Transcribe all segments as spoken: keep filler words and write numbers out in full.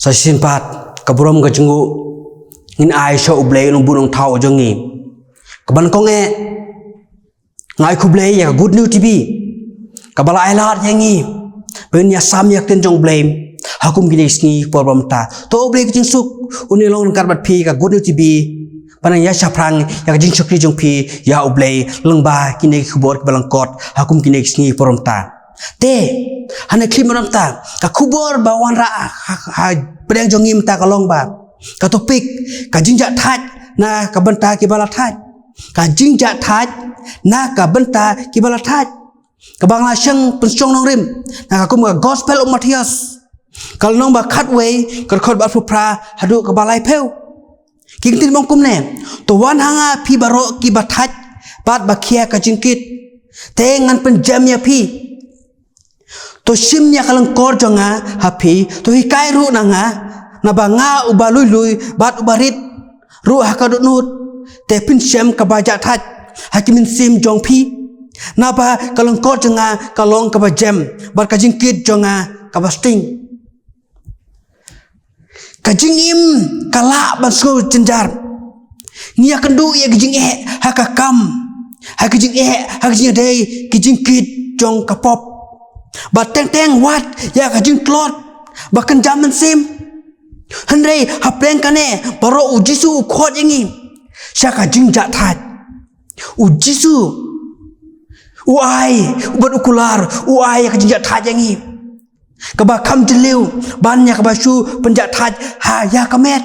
Ta shisien pat, ka burom ka jingïaroh ngin ai sha U Blei, U Nongbuh Nongthaw jong ngi. Kaba nyngkong eh, nga ai khublei ïa ka Good News T V, kaba la ai lad ïa ngi ba ngin ïa sam ïa ka ktien jong U Blei ha kum kine ki sngi por ba mynta. To U Blei ka jingsuk un ïa long ryngkat bad phi, ka Good News T V, ban ïa shaphrang ïa ka jingshakri jong phi ïa U Blei lyngba kine ki khubor kiba lyngkot ha kum kine ki sngi por ba mynta. Te hane klim ba mynta, ka khubor ba wanrah ha, ha, ha pdeng jong ngi mynta ka long ba, ka topic, ka jingjahthait na ka bynta kiba la thait. Ka jingjahthait na ka bynta kiba la thait. Kaba nga la shang pynshong nongrim na ka kum ka Gospel u Mathaios, ka lynnong ba khatwei, ka dkhot ba arphew phra haduh kaba laiphew. Ki ktien ong kumne: To wan ha nga phi baroh kiba thait bad ba khia ka jingkit, te ngan pynjem ïa phi. To shim ïa ka lyngkor jong nga ha phi, to hikai ruh na nga, naba nga uba lui lui bad uba rit ruh ha ka dohnud. Te phin shem kaba jahthait ha ki mynsiem jong phi, naba ka lyngkor jong nga ka long kaba jem, bad ka jingkit jong nga kaba sting. Ka jingim ka lah ban sngewjynjar. Ngi ïakynduh ïa ka jingeh ha ka kam, ha ka jingeh ha ka jingïadei, ka jingkit jong ka pop, bad teng teng wat ïa ka jingtlot ba kynja mynsiem. Hynrei hapdeng kane baroh U Jisu u khot ïa ngi sha ka jingjahthait. U Jisu u ai bad u kular, u ai ïa ka jingjahthait ïa ngi kaba kham jylliew, ban ïa kaba shu pynjahthait ha ïa ka met.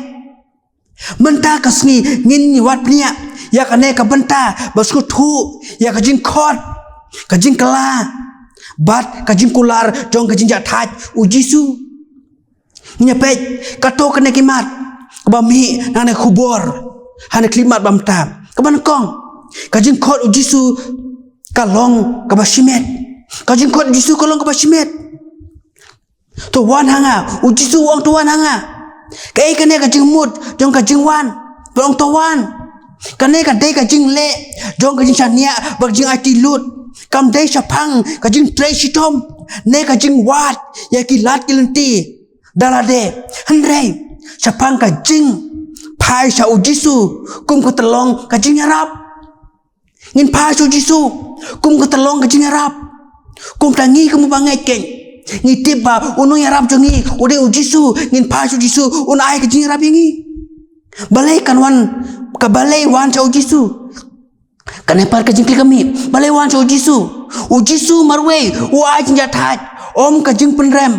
Mynta ka sngi ngin ïa wad bniah ïa kane ka bynta ba sngewthuh ïa ka jingkhot, ka jingkylla bad ka jingkular jong ka jingjahthait U Jisu. Ngin ïa peit katto katne ki mat kaba mih na kane ka khubor ha kane ka khyllipmat ba mynta. Kaba nyngkong, ka jingkhot U Jisu ka long kaba shimet. Ka jingkhot U Jisu ka long kaba shimet. To wan ha nga, U Jisu u ong to wan ha nga. Kaei kane ka jingmut jong ka jingwan? Ba ong to wan. Kane ka dei ka jingleh jong ka jingshaniah bad ka jingaiti lut. Kam dei shaphang ka jingtrei shitom ne ka jingwad ïa ki lad ki lynti da lade. Hynrei shaphang ka jingphai sha U Jisu kum ka tyllong ka jingïarap. Ngin phai sha U Jisu kum ka tyllong ka jingïarap. Kumta ngi kum u bangeit keiñ, ngi tip ba u nongïarap jong ngi u dei U Jisu. Ngin phai sha U Jisu, un ai ka jingïarap ïa ngi. Balei kan wan, ka balei wan sha U Jisu? Kane pat ka jingkylli ka mih, balei wan sha U Jisu? U Jisu marwei u ai jingjahthait, ym ka jingpynrem.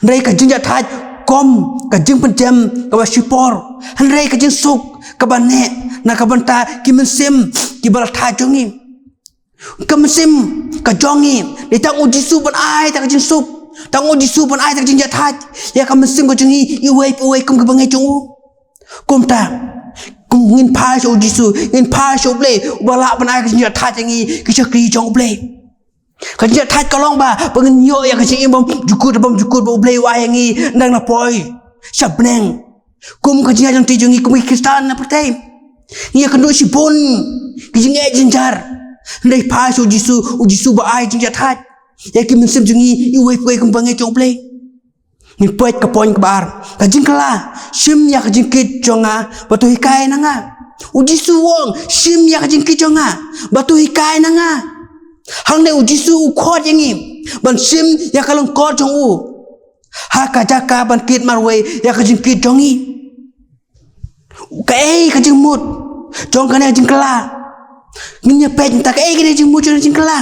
Hynrei ka jingjahthait kum ka jingpynjem kaba shipor, hynrei ka jingsuk kaba neh na ka bynta ki mynsiem kiba la thait jong ngi. Ka mynsiem ka jong ngi, dei tang U Jisu ban ai ïa ka jingsuk, tang U Jisu ban ai ïa ka jingjahthait ïa ka mynsiem ka jong ngi iwei pa iwei kum ki bangeit jong u. Kumta, kum ngin phai sha U Jisu, ngin phai sha U Blei uba lah ban ai ka jingjahthait ïa ngi ki shakri jong U Blei. Ka jingjahthait ka long ba, ba ngin ïoh ïa ka jingim bymjukut bymjukut ba U Blei u ai ïa ngi nang na poi sha bneng. Kum ka jingïaid lynti jong ngi kum ki Khristan na pyrthei, ngi ïakynduh shibun ki jingeh jynjar. Hynrei phai sha U Jisu, U Jisu ba ai jingjahthait ïa ki mynsiem jong ngi iwei pa iwei kum bangeit jong U Blei. Ngin peit ka point kaba ar. Ka jingkylla, shim ïa ka jingkit jong nga bad to hikai na nga. U Jisu u ong, shim ïa ka jingkit jong nga bad to hikai na nga. Hangne U Jisu u khot ïa ngi ban shim ïa ka lyngkor jong u ha ka jaka ban kit marwei ïa ka jingkit jong ngi. Kaei ka jingmut jong kane ka jingkylla? Ngin ïa peit mynta kaei kane ka jingmut jong kane ka jingkylla.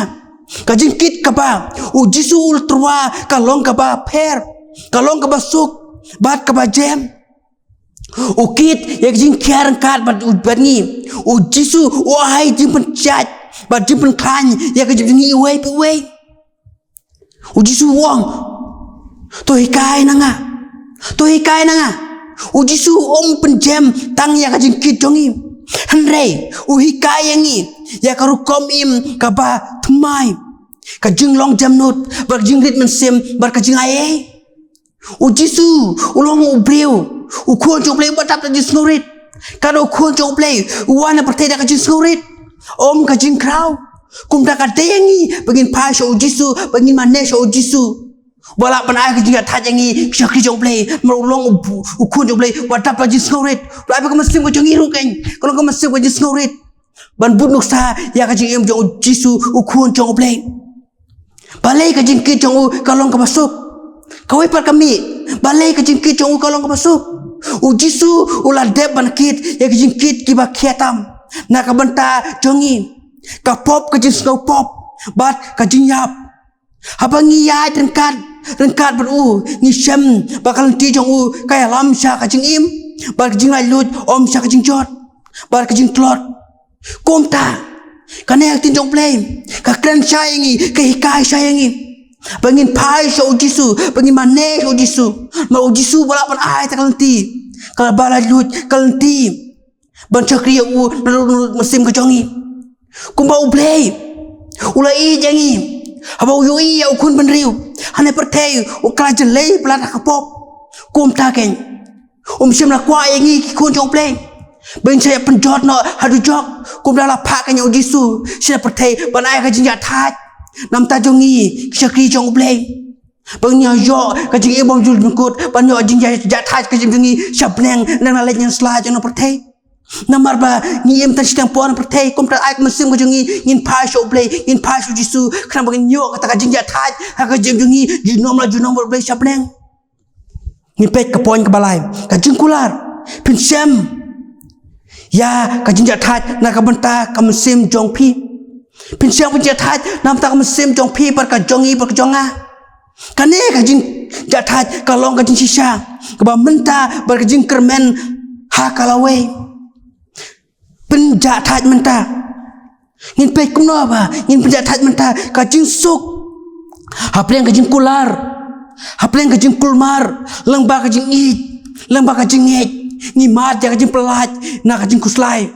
Ka jingkit kaba U Jisu u la tyrwa ka long kaba pher, ka long kaba suk bad kaba jem. U kit ïa ka jingkhia ryngkat bad, bad ngi. U Jisu u ai jingpynjah bad jingpynkhlaiñ ïa ka jingim jong ngi iwei pa iwei. U Jisu u ong, to hikai na nga. To hikai na nga. U Jisu um pynjem tang ïa ka jingkit jong ngi, hynrei u hikai ïa ngi ïa ka rukom im kaba thymmai, ka jinglong jemnud bad ka jingrit mynsiem bad ka jingaiei. U Jisu u long u briew, u khun jong U Blei uba dap da jingsngewrit. Ka dei u khun jong U Blei, u wan na pyrthei da ka jingsngewrit, um ka jingkhraw. Kumta ka dei ïa ngi ba ngin phai sha U Jisu, ba ngin mane sha U Jisu. Ba lah ban ai ka jingïaid thait ïa ngi ki shakri jong U Blei, namar u long u, u khun jong U Blei, ba dap ka jingsngewrit. Ba ai ba ka mynsiem ka jong ngi ruh keiñ ka long ka mynsiem ka jingsngewrit. Ban bud nuksa ïa ka jingim jong u Jisu u khun jong U Blei. Balei ka jingkit jong u ka long kaba suk? Kawei pat ka mih. Balei ka jingkit jong u ka long kaba suk? U Jisu u la dep ban kit ïa ka jingkit kiba khia tam na ka bynta jong ngi. Ka pop, ka jingsngew pop, bad ka jingïap. Haba ngi ïaid ryngkat, ryngkat bad u, ngi shem ba ka lynti jong u ka ïalam sha ka jingim, bad ka jinglaitluid ym sha ka jingjot, bad ka jingtlot. Kumta, kane ka ktien jong U Blei ka kren shai ïa ngi, ka hikai shai ïa ngi ba ngin phai sha u Jisu, ba ngin mane sha u Jisu. Namar u Jisu ba lah ban ai ïa ka lynti kaba laitluid, ka lynti ban shakri ïa u naduh mynsiem ka jong ngi. Kumba U Blei u la ïeit ïa ngi, haba u ïohi ïa u khun bynriew hane pyrthei, u ka la jyllei palat ha ka pop. Kumta keiñ um shym la kwah ïa ngi ki khun jong U Blei ba ngin sa ïa pynjot noh haduh jok. Kumta la phah keiñ ïa u Jisu sha pyrthei ban ai ka jingïaid thait na ka bynta jong ngi ki shakri jong U Blei, ba ngin ïoh ka jingim bymjukut, ban ïoh jingïaid thait ka jingim jong ngi sha bneng, nang na leit nang sla jong na pyrthei. Namar ba ngi im tang shiteng por na pyrthei. Kumta ai ka mynsiem ka jong ngi, ngin phai sha U Blei, ngin phai sha u Jisu, khnang ba ngin ïoh kata ka jingïaid thait ha ka jingim jong ngi, junom la junom bad U Blei sha bneng. Ngin peit ka point kaba lai, ka jingkular. Phin shem ïa ka jingïaid thait na ka bynta ka mynsiem jong phi. Phin shem ka jingïaid thait na ka bynta ka mynsiem jong phi bad ka jong ngi bad ka jong nga. Kane ka jingïaid thait ka long ka jingshisha kaba mynta bad ka jingkyrmen ha ka lawei. Pynïaid thait mynta. Ngin peit kumno ba ngin pynïaid thait mynta, ka jingsuk hapdeng ka jingkular, hapdeng ka jingkulmar, lyngba ka jingïeit, lyngba ka jingngeit. Ngi mad ïa ka jingpyllait na ka jingkhuslai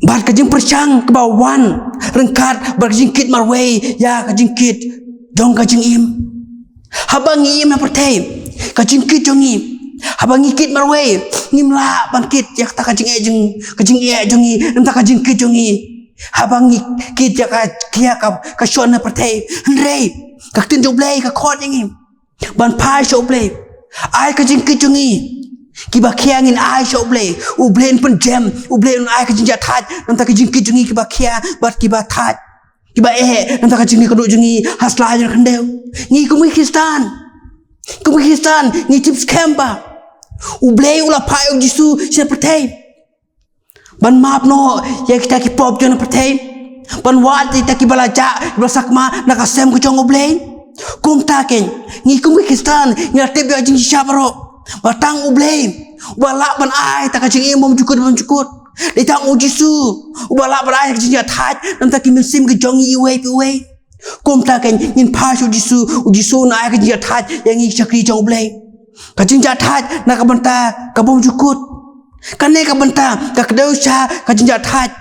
bad ka jingpyrshang kaba wan ryngkat bad ka jingkit marwei ïa ka jingkit jong ka jingim. Haba ngi im na pyrthei, ka jingkit jong ngi, haba ngi kit marwei, ngim lah ban kit ïa kata ka jingeh jong, ka jingeh jong ngi, na ka bynta ka jingkit jong ngi. Haba ngi kit ïa ka, ïa ka, ka shon na pyrthei, hynrei ka ktien jong U Blei ka khot ïa ngi ban phai sha U Blei. Ai ka jingkit jong ngi kiba khia ngin ai sha U Blei. U Blei un pynjem, U Blei un ai ka jingïaid thait na ka bynta ka jingkit jong ngi kiba khia bad kiba thait, kiba eh na ka bynta ka jingkyrduh jong ngi ha sla jong ka khyndew. Ngi kum ki Khristan, kum ki Khristan ngi tip skhem ba U Blei u la phah ïa u Jisu sha pyrthei ban map noh ïa kita ki pop jong na pyrthei, ban wad ïa kita kiba la jah, kiba la sakma na ka sem ka jong U Blei. Kumta keiñ ngi kum ki Khristan ngi la tip ïa ka jingshisha baroh ba tang U Blei uba lah ban ai ïa ka jingim bymjukut bymjukut. Dei tang u Jisu uba lah ban ai ïa ka jingïaid thait na ka bynta ki mynsiem ka jong ngi iwei pa iwei. Kumta keiñ ngin phai sha u Jisu, u Jisu un ai ïa ka jingïaid thait ïa ngi ki shakri jong U Blei. Ka jingïaid thait na ka bynta ka bymjukut. Kane ka bynta ka kdew sha ka jingïaid thait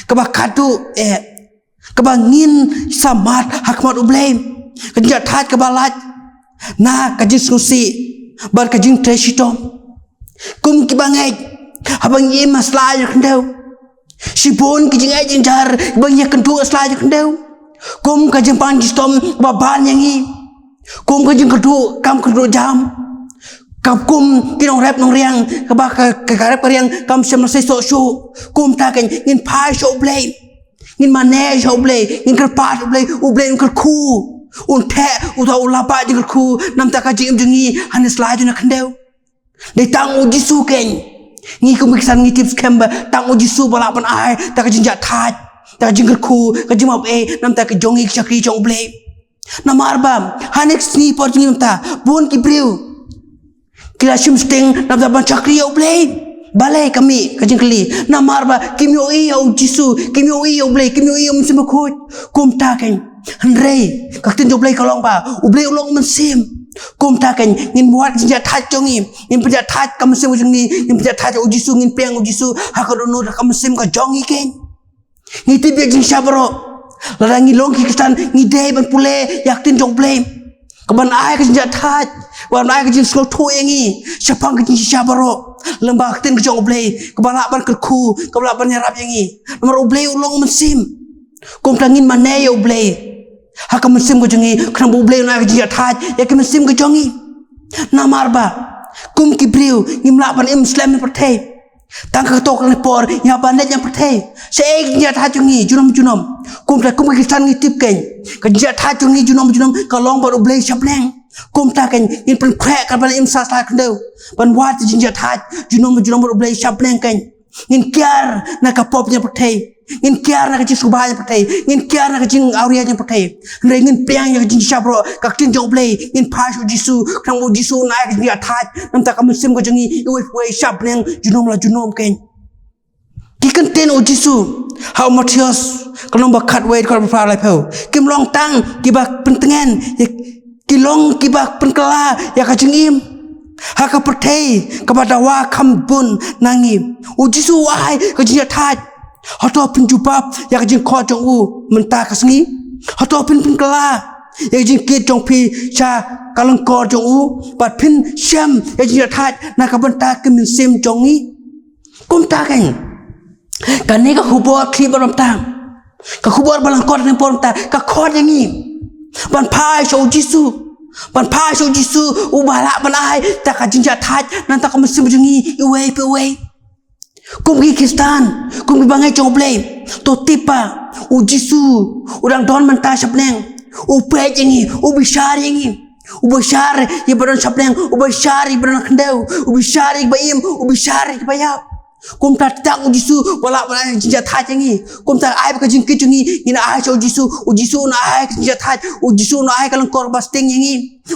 kaba khadduh eh, kaba ngin sa mad ha khmat U Blei. Ka jingïaid thait kaba lait na ka jingsngewsih bad ka jingtrei shitom. Kum kiba ngeit, haba ngi im ha sla jong ka khyndew, shibun ki jingeh jingjar kiba ngi ïakynduh ha sla jong ka khyndew. Kum ka jingpang jingshitom kaba ban ïa ngi, kum ka jingkyrduh kam kyrduh jam, ka kum ki nongrep nongriang kaba ka, ka, ka rep ka riang kam shym la sei soh shuh. Kumta keiñ ngin phai sha U Blei, ngin mane sha U Blei, ngin kyrpad U Blei, U Blei un kyrkhu, un theh uta u lapah jingkyrkhu na ka bynta ka jingim jong ngi ha sla jong ka khyndew. Dei tang u Jisu keiñ. Ngi kum ki Khristan ngi tip skhem ba tang u Jisu ba lah ban ai ïa ka jingïaid thait, ïa ka jingkyrkhu, ka jingmap eh na ka bynta ka jong ngi ki shakri jong U Blei. Namar ba ha kine ki sngi por jong ngi mynta, bun ki briew ki la shim sting na ka bynta ban shakri ïa U Blei. Balei ka mih ka jingkylli? Namar ba kim ïohi ïa u Jisu, kim ïohi ïa U Blei, kim ïohi ïa u Mynsiem Bakhuid. Kumta keiñ. Hynrei ka ktien jong U Blei ka long ba U Blei u long u mynsiem. Kumta keiñ ngin wad ka jingïaid thait jong ngi, ngin pynïaid thait ka mynsiem jong ngi, ngin pynïaid thait u Jisu, ngin pdiang u Jisu ha ka dohnud ka mynsiem ka jong ngi keiñ. Ngi tip ïa ka jingshisha baroh. Lada ngi long ki Khristan ngi dei ban pule ïa ka ktien jong U Blei, kaban ai ka jingïaid thait, kaban ai ka jingsngewthuh ïa ngi shaphang ka jingshisha baroh lyngba ka ktien ka jong U Blei, kaba lah ban kyrkhu, kaba lah ban ïarap ïa ngi. Namar U Blei u long u mynsiem. Kumta ngin mane ïa U Blei Ha ka mynsiem ka jong ngi, khnang ba U Blei un ai ka jingïathait ïa ka mynsiem ka jong ngi. Namar ba kum ki briew ngim lah ban im slem ha pyrthei. Tang kato ka por ïa ban leit na pyrthei. Shaei ka jingïathait jong ngi junom junom? Kumta kum ki Khristan ngi tip kein, ka jingïathait jong ngi junom junom ka long bad U Blei sha bneng. Kumta kein ngin pynkhreh ka ban im sah sla khyndew, ban wad ka jingïathait junom junom bad U Blei sha bneng kein. Ngin kiar na ka pop jong pyrthei. Ngin kiar na ka jingsngewbha jong pyrthei. Ngin kiar na ka jingawria jong pyrthei. Hynrei ngin pdiang ïa ka jingshah baroh, ka ktien jong U Blei. Ngin phai sha U Jisu, khnang ba U Jisu un ai ka jingïathait. Namar ka mynsiem ka jong ngi iwei pa iwei sha bneng junom la junom kein. Ki kyntien U Jisu ha u Mathaios ka lynnong ba khatwei, dkhot ba phra, laiphew, kim long tang kiba pyntngen, ki long kiba pynkylla ïa ka jingim ha ka pyrthei kaba dawa kham bun na ngi. U Jisu u ai ka jingïathait. Hato phin jubab ïa ka jingkhot jong u mynta ka sngi? Hato phin pynkylla ïa ka jingkit jong phi sha ka lyngkor jong u, bad phin shem ïa ka jingïathait na ka bynta ka mynsiem jong ngi? Kumta kein, kane ka khubor khlieh bad bamtam, ka khubor ba lyngkot ha kane ka por mynta, ka khot ïa ngi ban phai sha U Jisu, ban phai sha U Jisu, uba lah ban ai ïa ka jingïathait namar ka mynsiem jong ngi iwei pa iwei. Kum ki Khristan, kum ki bangeit jong U Blei, to tip ba U Jisu u dang don mynta sha bneng. U peit ïa ngi, u bishar ïa ngi. U bishar ïa kiba don sha bneng, u bishar ïa kiba don khyndew, u bishar ïa kiba im, u bishar ïa kiba ïap. Kumta tang U Jisu uba lah ban ai ka jingïathait ïa ngi. Kumta ai ba ka jingkit jong ngi ngin ai sha U Jisu, U Jisu un ai ka jingïathait, U Jisu un ai ka lyngkor ba sting ïa ngi.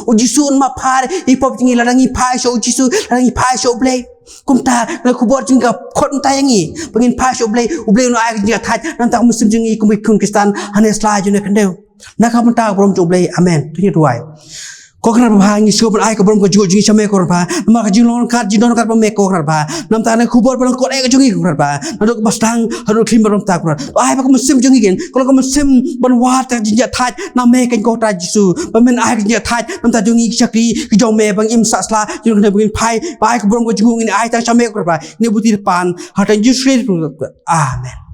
U Jisu un map phar ïa ki pop jong ngi lada ngi phai sha U Jisu, lada ngi phai sha U Blei. Kumta na ka khubor jong ngi ka khot mynta ïa ngi ba ngin phai sha U Blei, U Blei un ai ka jingïathait namar ka mynsiem jong ngi kum ki khun Khristan ha kane ka sla jong kane ka khyndew. Na ka bynta ka burom jong U Blei. Amen. To ngin duwai. Ko Kynrad babha, ngi sngewbha ban ai ka burom ka jingkyrkhu jong ngi sha me ko Kynrad babha. Namar ka jinglong ryngkat, jingdon ryngkat bad me ko Kynrad babha. Namar ka jinglong ryngkat jong me ko Kynrad babha. Naduh kaba sdang haduh khlieh bad bamtam ko Kynrad. To ai ba ka mynsiem jong ngi kein ka long ka mynsiem ban wad ïa ka jingïathait na me kein ko Trai Jisu. Ba men ai ka jingïathait namar jong ngi ki shakri ki jong me, ba ngin im sah sla jong ngi, ba ngin phai, ba ai ka burom ka jingkyrkhu ngin ai tang sha me ko Kynrad babha. Ngi buti pan ha ka kyrteng Jisu Khrist. Amen.